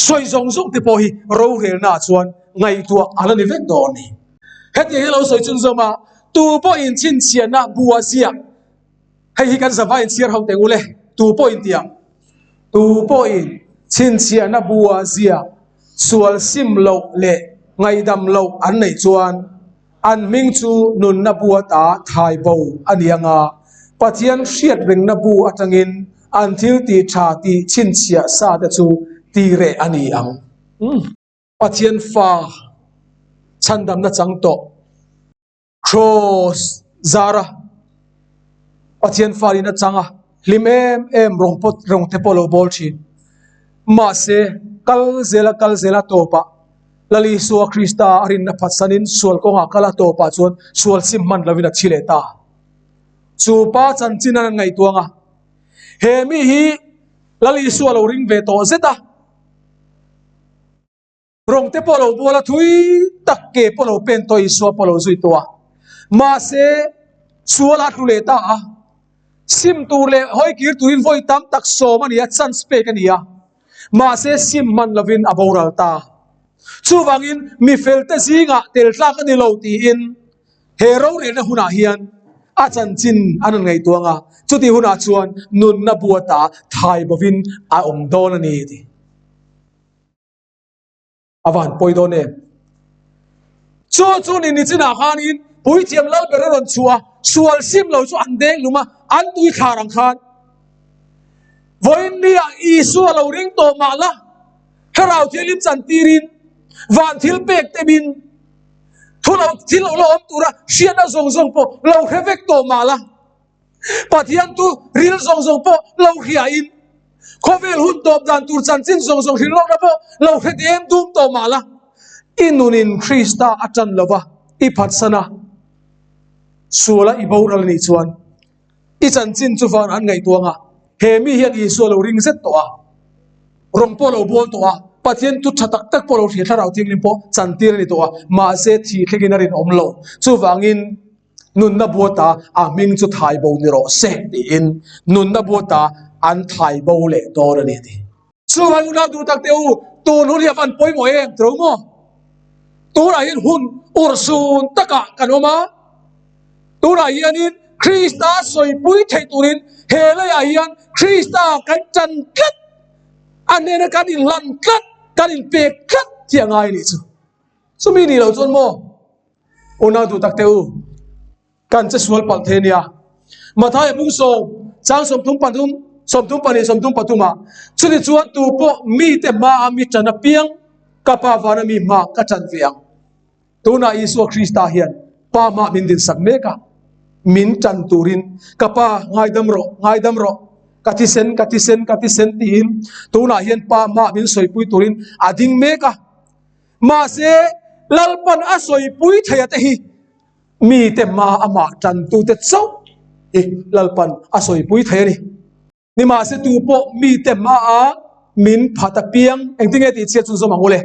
sawi zawng zawng te pawh hi rorelnaah chuan ngaihtuah a la ni vek dawn a ni. Hetiang hi a lo sawi chhunzawm a, tu pawhin chhinchhiahna bu a ziak, hei hi kan zavai inchhiar ho teh ule, tu pawhin tih ang, tu pawhin chhinchhiahna bu a ziak sual sim loh leh ngaihdam loh an neih chuan, An hming chu nunna bu ata thai bo a ni ang a, Pathian hriat rengna bu atangin an thil tih tha tih chhinchhiah sa te chu ti reh a ni ang. Pathian fa chhandamna chang tawh Kraws zara Pathian fa in a chang a, hlim em em rawng pawt rawng te pawh lo bawl thin. Mahse, kal zela kal zela tawpah Lal Isua Krista a rinna phatsanin sual kawngah kal a tawpah chuan sual sim hman lovin a thi leh ta. Chu pa chanchin an ngaihtuang a, he mi hi Lal Isua lo ring ve tawh zet a, rawng te pawh lo bual a, thui tak ke pawh lo pen tawh Isua pawh lo zui tawh a, mahse sual a tlu leh ta a, sim tur leh hawi kir turin vawi tam tak sawm a ni a, chance pek a ni a. Mahse sim hman lovin a boral ta. Chuvangin mi felte zingah tel tlak a ni lo tiin he rorelna hunah hian a chanchin an rawn ngaihtuang a, chutih hunah chuan nunna buata thai bovin a awm dawn a ni ti. A van pawi dawn em? Chu chu ni nichinah khanin puithiam lal ber a rawn chhuah a, sual sim lo chu an deng lum a, an tui thlar ang khan. Vawiin nia Isua lo ring tawh mah la, Thlarau Thianghlim chantirin, van thil pek temin, thu lo thil lo la awm tura hriatna zawng zawng pawh lo hre vek tawh mah la, Pathian chu ril zawng zawng pawh lo hriain khawvel hun tawp dan tur chanchin zawng zawng hrilh lohna pawh lo hre dem dum tawh mah la, i nunin Krista a tan lova i phatsan a, suala i boral anih chuan. I chanchin chu van an ngaihtuang a, he mi hian Isua lo ring zet tawh a, rawng pawh lo bawl tawh a, Pathian thu tha tak tak pawh lo hria thlarau thianghlim pawh chantir a ni tawh a, mahse thih thlengin a rinawm lo. Chuvangin nunna buata a hming chu thai bo ni rawh se tiin nunna buata an thai bo leh dawn a ni a ti. Chuvang unau duh tak teh u, tun hun hi a van pawimawh em tiro maw? Tunah hian hun urhsun takah kan awm a, tunah hianin Krista sawipui theih turin he leiah hian Krista kan tan tlat, a hnena kan inhlan tlat, kan inpek tlat tih a ngai a nih chu. Chumi nih loh chuan maw unau duh tak teh u, Kan che sual palh thei a nia. Mathaia bung sawm, chang 33, 32, 33 ah, Chuni chuan tu pawh mite hmaa mi ṭan apiang ka Pa vana mi hma ka ṭan ve ang. Tunah Isua Krista hian Pa hma min dinsak mek a, min ṭan turin ka Pa ngaidam rawh, ngaidam rawh, ka thisen, ka thisen, ka thisen tiin tunah hian Pa hma min sawipui turin a ding mek a. Mahse, Lalpan a sawipui thei a te hi Mite hma amah tantute chauh hi Lalpan a sawipui thei a ni. Nimahse tu pawh mite hmaa min phat apiang engtin nge tih chhiat chu zawm ang u le?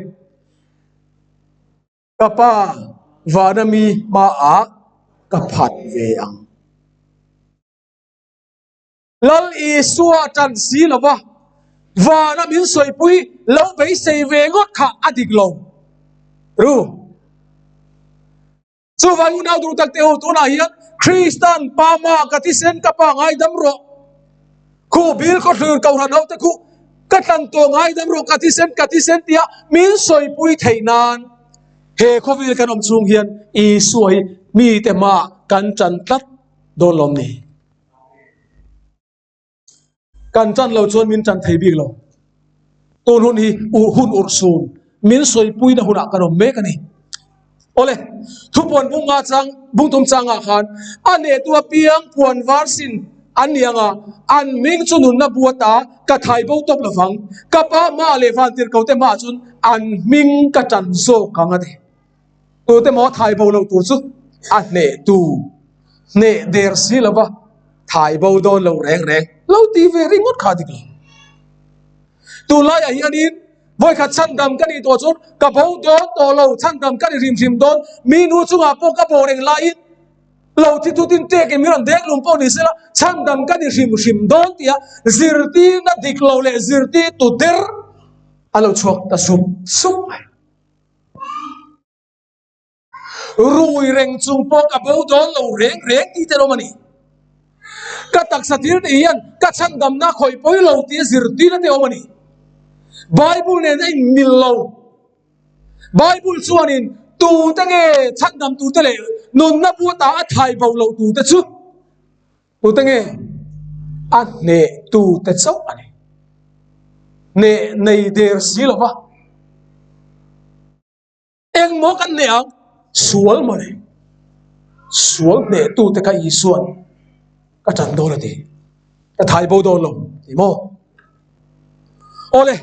Ka Pa vana mi hmaah ka phat ve ang. Lal Isua tan si lo va, vana min sawipui lo beisei ve ngawt kha a dik lo. Ru. Chuvang unau duh tak teh u, tunah hian Kristan Pa ma ka thisen ka pa ngaidam rawh. Khu bil khaw thlir kohhran ho te khu ka tlan tawh ngaidam rawh ka thisen ka thisen tia min sawipui theih nan he khawvel kan awm chhung hian Isua hi mite hmaah kan tan tlat dawn lawm ni. Kan tan lo chuan min tan thei bik lo. Tun hun hi uh hun urhsun min sawipuina hunah kan awm mek a ni. Awle, thupuan bung nga chang bung tum changah khan a nehtu apiang puan var sin an ni ang a, an hming chu nunna bu ata ka thai bo tawp lovang. Ka pa hmaah leh vantirhkote hmaah chuan an hming ka tan zawk ang a ti. Tute maw thai bo lo tur chu a hneh tu hneh der si lo va, thai bo dawn lo reng reng lo ti ve ringawt kha dik lo. Tunlaiah hianin vawikhat chhandam ka nih tawh chuan ka bo dawn tawh lo, chhandam ka ni hrim hrim dawn, mi nu chungah pawh ka bo reng laiin lo thi thutin tekin min rawn dek lum pawh ni sela chhandam ka ni hrim hrim dawn tia zirtirna dik lo leh zirtirtu der a lo chhuak ta sup sup mai. Rui reng chung pawh ka bo dawn lo reng reng tih te lawm a ni. Ka taksa thil tih hian ka chhandamna khawih pawi lo tih a zirtirna te awm a ni. Bible nen a inmil lo. Bible chuanin tute nge chhandam turte leh nunna buata a thai bo loh turte chu tute nge a hneh tute chauh a ni. Hneh nei der si lova. Engmaw kan hneh ang? Sual maw le? Sual hnehtute kha Isua'n ka ṭan dawn a ti. Ka thai bo dawn lo ti maw? Awle,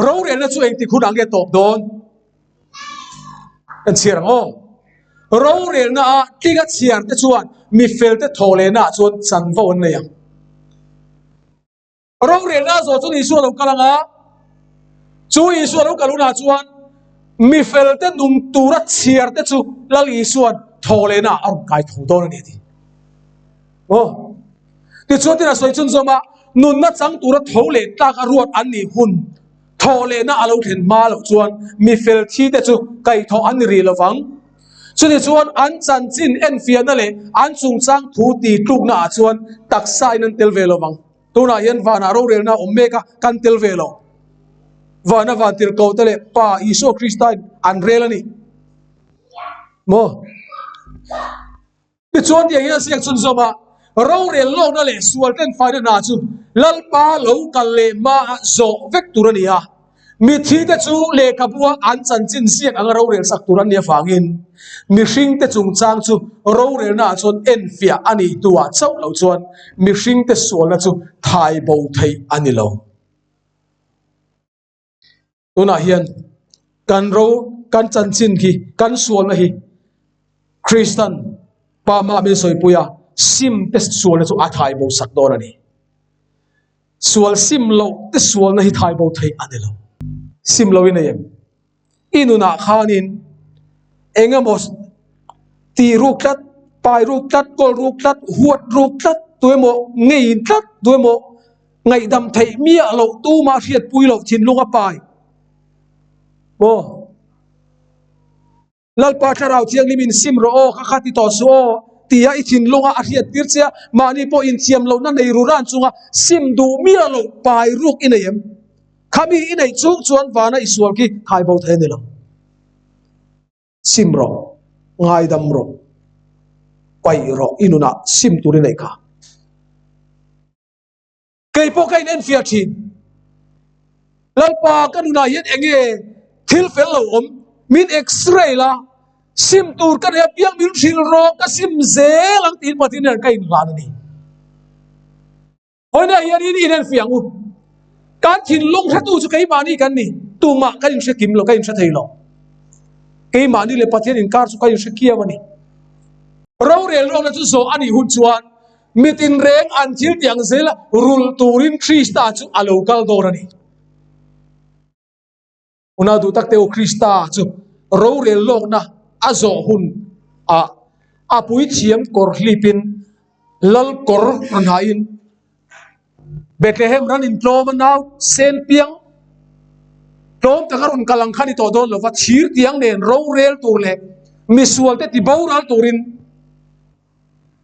rorelna chu engtik hunah nge tawp dawn? Kan chhiar ang aw. Rorelna a tlinga chhiar te chuan mi felte thawhlehna ah chuan chanvo an nei ang. Rorelna zawh chuan Isua lo kal ang a, chu Isua lo kal hunah chuan mi felte nung tura chhiar te chu Lal Isua'n thawhlehna a rawn kai tho dawn a ni a ti. Aw. Tichuan tin a sawi chhun zawm a, nunna chang tura tho leh tlak a ruat an nih hun thawhlehna a lo thlen hma loh chuan mi fel thi te chu kaihthawh an ni rih lo vang. Chutih chuan an chanchin enfiahna leh an chungchang thu tih tlukna ah chuan taksa in an tel ve lo vang. Tunah hian vanah rorelna a awm mek a, kan tel ve lo. Vana vantirhkoh te leh Pa Isua Krista in an rel a ni. Maw? Tichuan tiang hian a ziak chhunzawm a, Rorel lawkna leh sual ten faina hna chu Lalpa lo kal leh hmaah zawh vek tur a ni a. Mitthi te chu lehkhabua an chanchin ziak anga rorel sak tur an nih avangin mihringte chungchang chu rorelnaah chuan enfiah a nih hnuah chauh lo chuan mihringte sualna chu thai bo theih a ni lo. Tunah hian kan ro kan chanchin hi kan sualna hi Kristan Pa mah min sawipui a. sim te sualna chu a thai bo sak dawn a ni. Sual sim loh te sualna hi thai bo theih a ni lo. Sim lo i nei em? I nunah khanin eng emaw tih ruk tlat, pai ruk tlat, kawl ruk tlat, huat ruk tlat, tuemaw ngeiin tlat, tuemaw ngaihdam theih miah loh tumah hriatpui loh thinlung a pai maw? Lalpa Thlarau Thianghlim in sim rawh aw, ka kha ti tawh suh aw, tia i thinlunga a hriat tir che a, mahni pawh inthiam lohna nei ru ran chunga sim duh miah loh pai ruk i nei em? Khami i neih chung chuan vana i sual khi thai bo thei a ni lo. Sim rawh, ngaidam rawh, paih rawh i nunah sim tur i neih kha. Kei pawh ka inenfiah thin. Lalpa ka nunah hian eng nge thil fel lo awm? Min x-ray la, sim tur ka nei apiang min hrilh rawh, ka sim zel ang tiin Pathian hian ka inhlan a ni. Hawihnah hian in inenfiah ang u. Kan thinlung hretu chu keimahni kan ni. Tumah kan inhre kim lo, ka inhre thei lo. Keimahni leh Pathian inkar chu ka inhre kiau a ni. Rorel rawkna chu zawh a nih hun chuan Mi tinreng an thil tih ang zel a, rulh turin Krista chu a lo kal dawn a ni. Unau duh tak te u, Krista chu rorel lawkna a zawh hun ah a puithiam kawr hlipin lal kawr rawn hain Bethlehem ran intlawm a nau sen piang tlawm taka rawn kal ang kha ni tawh dawn lova thir tiang nen rorel tur leh misual te ti boral turin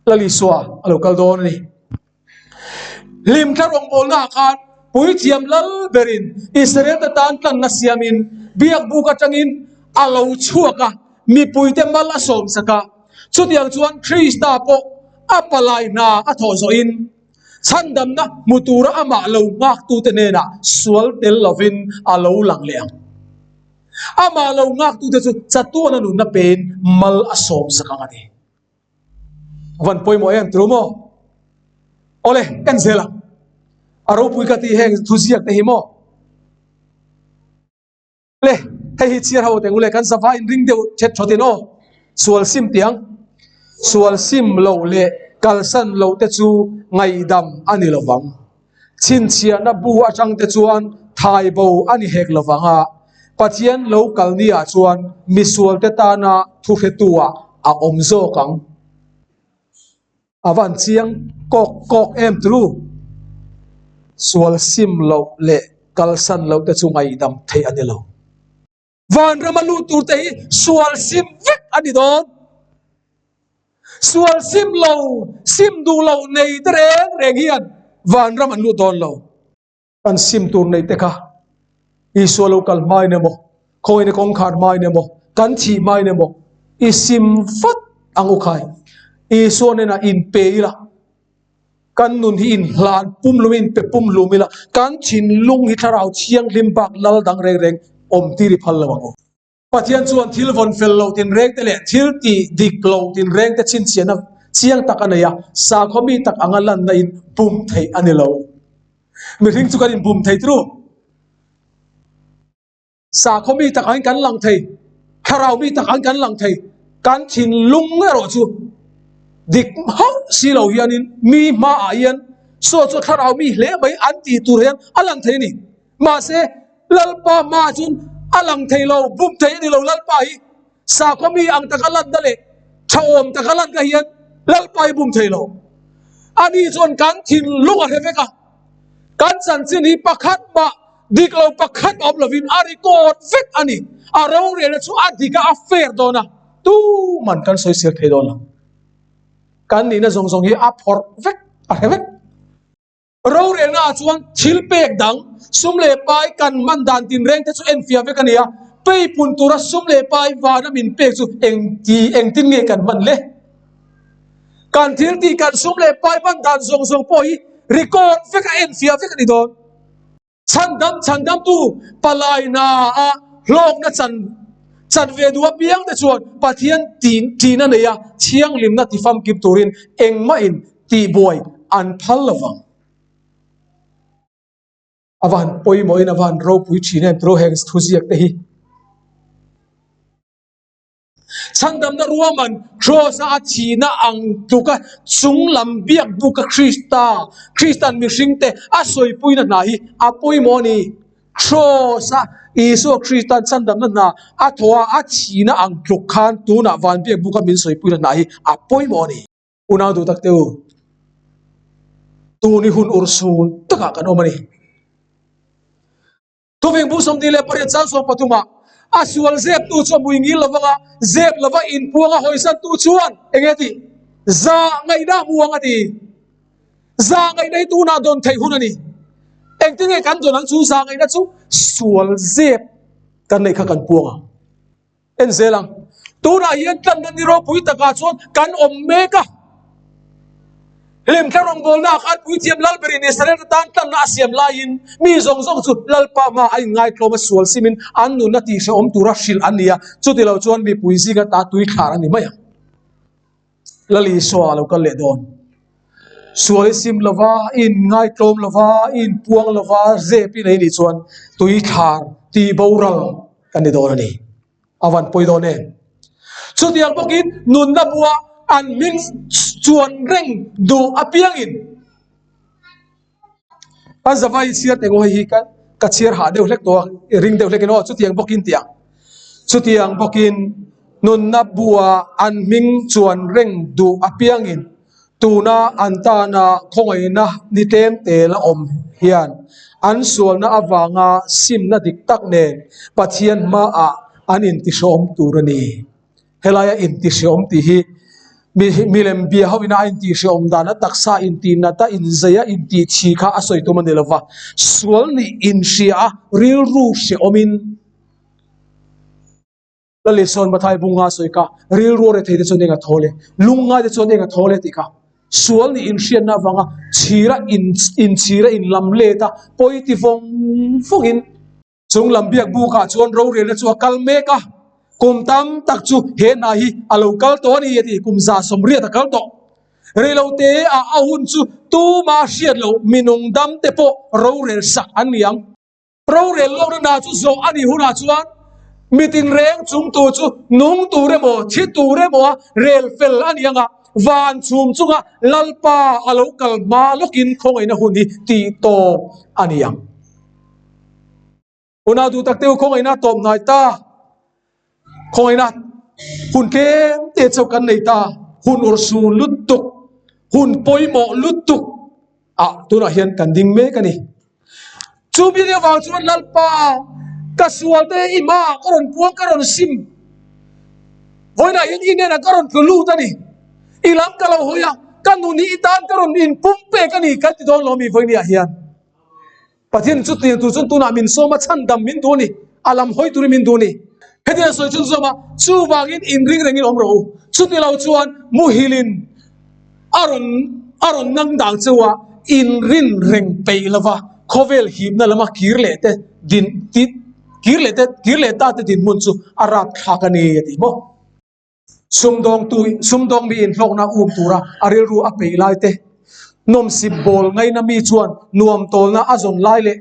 Lal Isua a lo kal dawn a ni. Hlimthla rawngbawlnaah khan Puithiam Lal berin Israel te tan tlanna siamin biakbuk atangin a lo chhuak a, mipuite mal a sawmsak a. Chutiang chuan Krista pawh a palai hna a thawh zawhin chhandamna hmu tura amah lo nghaktute hnenah sual tel lovin a lo lang leh ang. Amah lo nghaktute chu chatuana nunna pein mal a sawmsak ang a ti. A van pawimawh em turu maw? Awle, en zel ang. A ropui ka tih heng thuziak te hi maw? Le, hei hi chhiar ho teng ule kan zava in ring deuh thet thawt in aw. Sual sim tiang. Sual sim loh leh kalsan loh te chu ngaihdam a ni lovang. Chhinchhiahna bu atang te chuan thai bo a ni hek lovang a, Pathian lo kal ni ah chuan misual te tana thuhretu ah a awm zawk ang. A van chiang kawk kawk em turu. Sual sim loh leh kalsan loh te chu ngaihdam theih a ni lo. Vanrama lut tur te hi sual sim vek a ni dawn. Sual sim lo, sim duh loh nei te reng reng hian vanram an lut dawn lo. Kan sim tur nei te kha Isua lo kal hmain emaw, khawina kawngkhar hmain emaw, kan thih hmain emaw i sim vat ang u khai. Isua nena inpe ila. Kan nun hi inhlan pumhlum in pe pumhlum ila, kan thinlung hi thlarau thianghlim bak lal dang reng reng awm tir i phal lo ang u. Pathian chuan thil vawn fel loh tinreng te leh thil tih dik loh tinreng te chhinchhiahna chiang tak a nei a, sakhaw mi tak anga lanna in bum theih a ni lo. Mihring chu kan inbum thei tru. Sakhaw mi tak angin kan lang thei, thlarau mi tak angin kan lang thei, kan thinlung erawh chu dik hauh si lo hianin mi hmaah hian saw chu thlarau mi hle mai an tih tur hian a lang thei a ni. Mahse, Lalpa hmaah chuan a lang thei lo, bum thei a ni lo Lalpa hi sakhaw mi ang taka lanna leh thahawm taka lanna hian Lalpa hi bum thei lo. Ani chuan kan thinlung a hre vek a, kan chanchin hi pakhat mah Dik lo pakhat awm lovin a record vek a ni. A rorelna chu a dik a, a fair dawn a, tuman kan sawisel thei dawn lo. Kan nihna zawng zawng hi a phawrh vek, a hre vek. Rorelna ah chuan thil pek dang, sum leh pai kan hman dan tinreng te chu enfiah vek a ni a, peipun tura sum leh pai vana min pek chu engti engtin nge kan hman le? Kan thil tih kan sum leh pai hman dan zawng zawng pawh hi record vek a, enfiah vek a ni dawn. Chhandam chhandamtu palai hna a hlawkna chan chan ve duh apiang te chuan Pathian tihna nei a thianghlimna ti famkim turin engmahin tihbuai an phal lo vang. A va han pawimawhin a va han ropui thin em tiro heng thuziak te hi. Chhandamna ruahman Kraws-a a thihna ang tluka chunglam biak buka Krista, Kristan mihringte a sawipuina hna hi a pawimawh a ni. Kraws-a Isua Kristan chhandamna hna a thawh a, a thihna ang tluk khan tunah van biak buka min sawipuina hna hi a pawimawh a ni. Unau duh tak te u, tun hi hun urhsun takah kan awm a ni. Thuving bu 28 chang 13 ah a sual zep tu chu a mui ngil lo vang a, zep lova inpuang a hawisan tu chuan eng nge tih? Zah ngaihna a hmu ang a ti. Zah ngaihna hi tunah dawn theih hun a ni. Engtin nge kan dawn ang chu zah ngaihna chu sual zep kan neih kha kan puang ang. En zel ang. Tunah hian tlanna ni ropui takah chuan kan awm mek a. Hlimthla rawngbawlnaah khan Puithiam Lalberin Israel te tan tlanna a siam laiin mi zawng zawng chu Lalpa hmaah a inngaitlawm a sual simin an nunna tihhrehawm tura hrilh an ni a, chutilo chuan mipui zinga ta tui thlar a ni mai ang. Lal Isua a lo kal leh dawn. Sual i sim lova, i inngaitlawm lova, i inpuang lova, zep i nei nih chuan tui thlar tih boral kan ni dawn a ni. A van pawi dawn em? Chutiang bawkin nunna bua an hming chuan reng duh apiangin an zavai chhiar teh ngaw hei hi ka ka chhiar hah deuh hlek tawh a, i ring deuh hlekin aw chutiang bawkin tih ang. Chutiang bawkin nunna bua an hming chuan reng duh apiangin tuna an tana khawngaihna ni tlem te la awm hian an sualna avanga simna dik tak nen Pathian hmaah an intihrawm tur a ni. Helaia intihrawm tih hi mi milem bia ho ina a intihrawm dan a taksa intihnat a inzei a intihchhi kha a sawi tum a ni lova, sual nih inhria a rilru hrehawmin. Lali sawn Mathai bunga sawi kha, rilru a rethei te chuan eng a thaw le, lungngai te chuan eng a thaw le tih kha. Sual nih inhriatna avanga chhira in inchhira inlam let a, pawi ti vawng vawngin chung lam biak bukah chuan rorelna chu a kal mek a, kum tam tak chu he hna hi a lo kal tawh a ni a ti, kum 180 a kal tawh. Reilote ah a hun chu tuma hriat loh minung dam te pawh rorel sak an ni ang. Rorel lawkna hna chu zawh a nih hunah chuan mi tinreng chung tur chu nung tur emaw, thi tur emaw a rel fel a ni ang a, van chhum chunga Lalpa a lo kal hma lawkin khawngaihna hun hi tih tawp a ni ang. Unau duh tak te u khawngaihna tawp hnai ta, khawngaihna hun tlem te chauh kan nei ta, hun urhsun lutuk, hun pawimawh lutuk ah tunah hian kan ding mek a ni. Chu mi leh vang chuan Lalpa ka sual te i hmaah ka rawn puang ka rawn sim. Vawiinah hian i hnenah ka rawn tlu lut a ni. I lam ka lo hawi a, ka nun hi i tan ka rawn inpum pek a ni kan ti dawn lo mi vawiiniah hian. Pathian chu tiang tur chuan tunah min sawm a, chhandam min duh a ni, a lam hawi turin min duh a ni. Hetiang sawi chhun zawm a, chuvangin inring rengin awm rawh u. Chuti lo chuan muhilin a rawn a rawn nang dang cheu a, inrin reng peih lova khawvel hipna lama kir leh te din ti kir leh te kir leh ta te dinhmun chu a rapthlak a ni a ti maw. Sumdawng tu sumdawng mi inhlawkna um tura a rilru a peih lai te, nawmsip bawl ngaina mi chuan nuam tawlna a zawn lai leh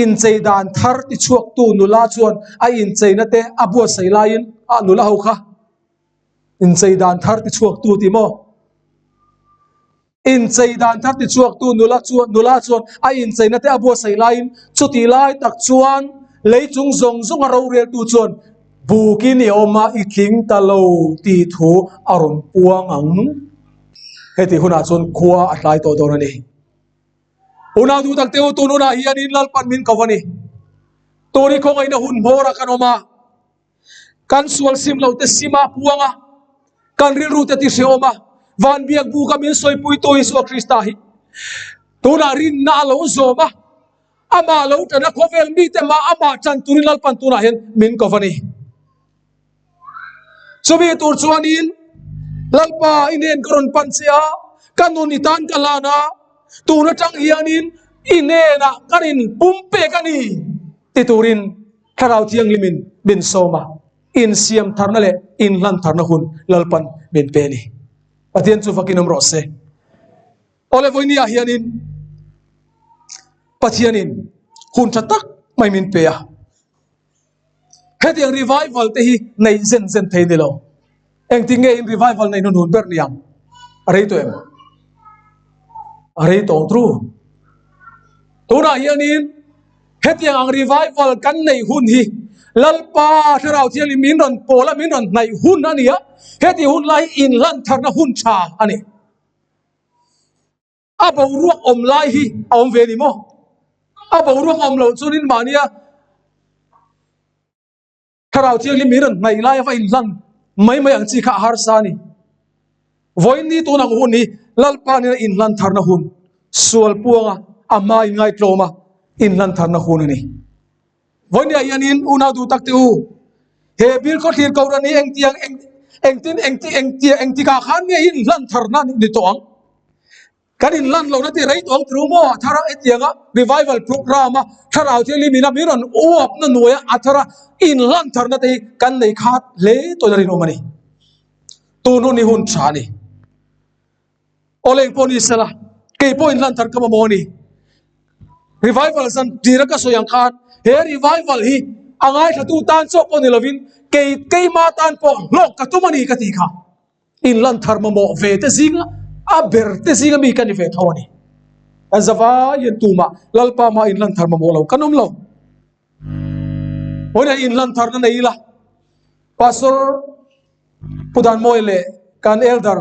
inchei dan thar tichhuaktu nula chuan a incheina te a buatsaih laiin a nula ho kha Inchei dan thar ti chhuak tu ti maw? Inchei dan thar ti chhuak tu nula chuan nula chuan a incheina te a buatsaih laiin chutih lai tak chuan lei chung zawng zawng a rorel tu chuan bukin i awm a i tling ta lo tih thu a rawn puang ang. Heti hunah chuan khua a tlai tawh dawn a ni. Unau duh tak te u tun hunah hianin Lalpan min ko a ni. Tun hi khawngaihna hun hmawrah kan awm a. Kan sual sim lo te sim a puang a, kan rilru te ti hrehawm a, van biak buk a min sawipuitu Isua Krista hi tunah rinna a lo zawm a, amah lo tan a khawvel mite mah amah tan turin Lalpan tunah hian min ko va ni. Chumi tur chuanin Lalpa i nen ka rawn pan che a, ka nun i tan ka hlan a, tun atang hianin i hnenah ka rin pumpek a ni ti turin Thlarau Thianghlimin min sawm a, insiam tharna leh inhlan tharna hun Lalpan min pe a ni. Pathian chu vakin awm rawh se. Awle vawinia hianin Pathianin hun tha tak mai min pe a. Hetiang revival te hi neih zen zen thei ni lo. Engtin nge in revival nei hnuhnun ber ni ang? A rei tawh em? A rei tawh ang tru. Tunah hianin hetiang ang revival kan neih hun hi Lalpa Thlarau Thianghlim min rawn pawl a, min rawn hnaih hun a ni a, heti hun lai hi inhlan tharna hun tha a ni. A boruak awm lai hi a awm ve ni maw? A boruak awm loh chuanin mahnia Thlarau Thianghlim min rawn hnaih lai ava inhlan mai mai ang chi kha a harsa a ni. Vawiin ni tun ang hun hi Lalpa nena inhlan tharna hun, sual puanga a hma inngaitlawma inhlan tharna hun a ni. Vawiin ah hianin unau duh tak te u, he bil khawthlir kohhran hi engtiang engtin engti engtia engtikah khan nge inhlan tharna ni tawh ang? Kan inlan lohna tih rei tawng tru maw a thar a hetianga revival program a thlarau thianghlim ina min rawn uapna nuaia a thar a inlan tharna te hi kan nei khat hle tawhin a rinawm a ni. Tun hun hi hun tha a ni. Awle eng pawh ni sela kei pawh inlan thar ka mamawh a ni. Revival zan tira ka sawi ang khan he revival hi a ngaithlatu tan chauh pawh ni lovin kei keima tan pawh hlawk ka tum a ni ka tih kha. Inlan thar mamawh ve te zinga a ber te zinga mi ka ni ve tho a ni. Kan zavaiin tumah Lalpa hmaa inlan thar mamawh lo kan awm lo. Vawiinah inlan tharna nei ila Pastor Pu Danmawi leh kan Elder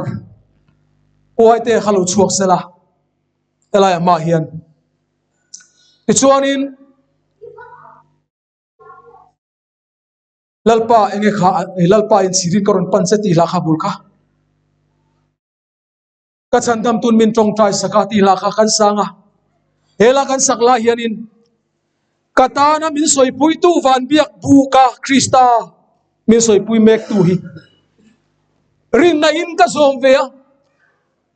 Pu Aite kha lo chhuak sela helaiah hmaah hian. Tichuanin. Lalpa enge kha Lalpa in sirin ka rawn pan che tih hlah kha bul kha. Ka chhandam tun min tawngtai sak a tih hlah kha kan sang a. He la kan sak lai hianin ka tana min sawipuitu van biak buka Krista min sawipui mektu hi rinna in ka zawm ve a.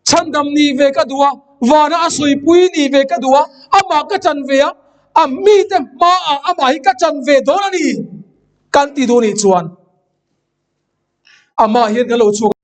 Chhandam nih ve ka duh a, vana a sawipui nih ve ka duh a, amah ka chan ve a, a mite hmaah amah hi ka chan ve dawn a ni kan ti duh nih chuan amah hian kan lo chhuak.